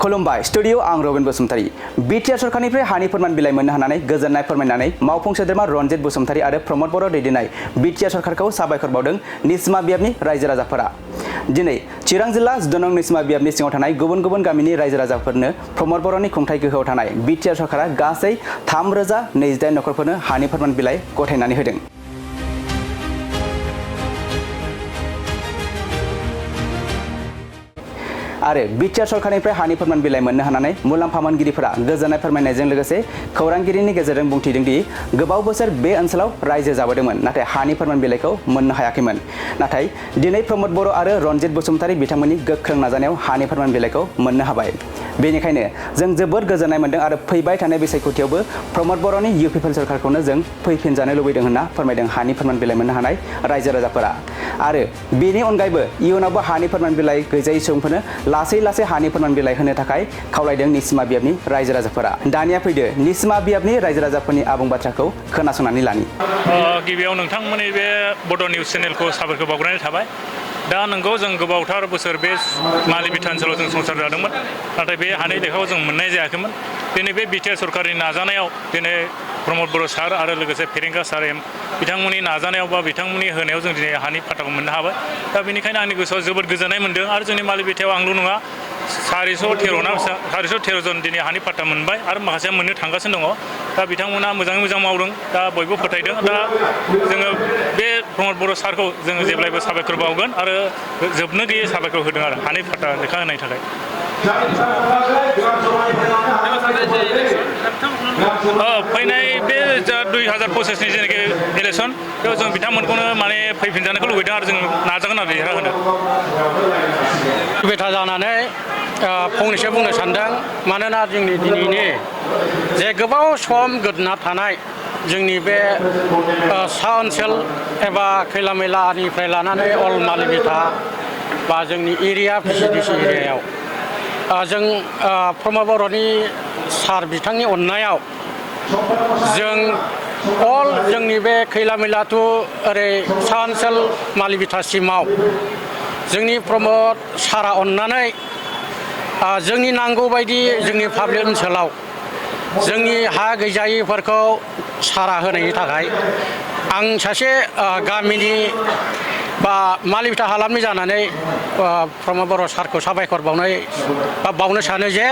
खुलुमबाय स्टुडियो आं Robin Basumatary BTR सरकारनिफ्राय हानि फोरमान बिलाइ मोननो हानानै गोजोननाय फोरमायनानै मावफुं सोद्रोमा रनजित बसुमतारी आरो प्रमद बर' दैदेननाय बिटिआर सरकारखौ साबायखर बावदों निसमा बियाबनि रायजो राजाफोरा। दिनै चिरां जिल्ला 14 नं निसमा बियाबनि सिङाव थानाय गुबुन गुबुन गामिनि रायजो राजाफोरनो प्रमद बर'नि खुंथाय गोहोआव थानाय बिटिआर सरकारा गासै 3028 नखरफोरनो हानि फोरमान बिलाइ गथायनानै होदों। आरो बिटिआर सरकारनिफ्राय हानि फोरमान बिलाइ मोननो हानानै मुलाम्फा मोनगिरिफोरा गोजोननाय फोरमायनायजों लोगोसे खौरांगिरिनि गेजेरजों बुंथिदों दि गोबाव बोसोर बे ओनसोलाव रायजो जाबोदोंमोन नाथाय हानि फोरमान बिलाइखौ मोननो हायाखैमोन। नाथाय दिनै प्रमद बर' आरो रनजित बसुमतारी बिथांमोननि गोख्रों नाजानायाव हानि फोरमान बिलाइखौ मोननो हाबाय। बेनिखायनो जों जोबोद गोजोननाय मोन्दों आरो फैबाय थानाय बिसायख'थियावबो प्रमद बर'नि इउपिपिएल सरकारखौनो जों फैफिनजानो लुबैदों होनना फोरमायदों हानि फोरमान बिलाइ मोननो हानाय रायजो राजाफोरा। आरो बेनि अनगायैबो इयुनावबो हानि फोरमान बिलाइ गैजायै सुबुंफोरनो लासै लासै हानि फोरमान बिलाइ होनो थाखाय खावलायदों निसमा बियाबनि रायजो राजाफोरा। दानिया फैदो निसमा बियाबनि रायजो राजाफोरनि आबुं बाथ्राखौ खोनासंनानै लानि। गिबियाव नोंथांमोननि बे बड' निउस चेनेलखौ साबायखर बावग्रोनाय थाबाय। दा नंगौ जों गोबावथार बोसोर बे मालि बिथा ओनसोलाव जों संसार जादोंमोन नाथाय बे हानि लेखाखौ जों मोननाय जायाखैमोन। दिनै बे बिटिआर सरकारनि नाजानायाव दिनै प्रमद बर' सार आरो लोगोसे फेरेंगा सार बिथांमोननि नाजानायाव बा बिथांमोननि होनायाव जों दिनै हानि फाट्टाखौ मोननो हाबाय। दा बेनिखायनो आंनि गोसोआव जोबोद गोजोननाय मोन्दों आरो जोंनि मालि बिथायाव आंल' नङा 413 जन दिनै हानि फाट्टा मोनबाय आरो माखासेया मोननो थांगासिनो दङ। दा बिथांमोना मोजाङै मोजां मावदों। दा बयबो फोथायदों। दा जोङो बे प्रमद बर' सारखौ जोङो जेब्लायबो साबायखर बावगोन आरो जोबनो गैयै साबायखर होदों आरो हानि फाट्टा लेखा होनायनि थाखाय। फैनाय बे 2025नि जेनाखि इलेक्सन बेयाव जों बिथांमोनखौनो माने फैफिनजानायखौ लुबैदों आरो जों नाजागोन आरो देरहाहोनो। बेथा जानानै फंनैसो बुंनो सानदों। मानोना जोंनि दिनैनि जे गोबाव सम गोदोना थानाय जोंनि बे सा ओनसोल एबा खैला मैलानिफ्राय लानानै अल मालि बिथा बा जोंनि एरिया पिसिडिसि एरियायाव जों प्रमद बर'नि सार बिथांनि अननायाव जों अल जोंनि बे खैला मैला टु ओरै सा ओनसोल मालि बिथासिमाव जोंनि प्रमद सारा अननानै जोंनि नांगौ बायदि जोंनि पाब्लिक ओनसोलाव जोंनि हा गैजायैफोरखौ सारा होनायनि थाखाय आं सासे गामिनि बा मालि बिथा हालामनि जानानै प्रमद बर' सारखौ साबायखर बावनो सानो जे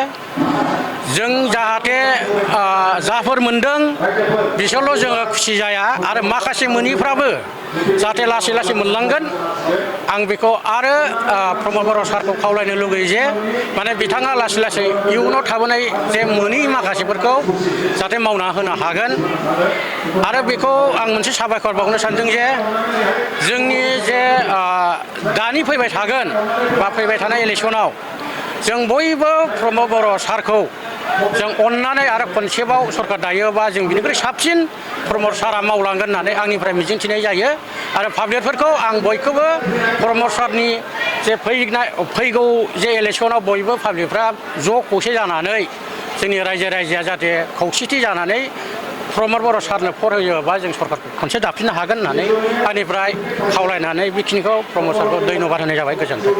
जों जाहाथे जाफोर मोनदों बिसोरल' जोङो खुसि जाया आरो माखासे मोनिफ्राबो जाहाथे लासै लासै मोनलांगोन। आं बेखौ आरो प्रमद बर' सारखौ खावलायनो लुगैयो जे माने बिथाङा लासै लासै इयुनाव थाबोनाय जे मोनि माखासेफोरखौ जाहाथे मावना होनो हागोन। आरो बेखौ आं मोनसे साबायखर बावनो सानदों जे जोंनि जे दानि फैबाय थागोन बा फैबाय थानाय इलेक्सनाव जों बयबो प्रमद बर' सारखौ जों अननानै आरो खनसेबाव सरकार दायोबा जों बिनिख्रुइ साबसिन प्रमद सारा मावलांगोन होननानै आंनिफ्राय मिजिंथिनाय जायो। आरो पाब्लिकफोरखौ आं बयखौबो प्रमद सारनि जे फैगौ जे इलेक्सनाव बयबो पाब्लिकफ्रा ज' खौसे जानानै जोंनि रायजो राजाया जाहाथे खौसेथि जानानै प्रमद बर' सारनो भट होयोबा जों सरकारखौ खनसे दाफिननो हागोन होननानै आंनिफ्राय खावलायनानै बेखिनिखौ प्रमद सारखौ धन्यबाद होनाय जाबाय। गोजोन्थों।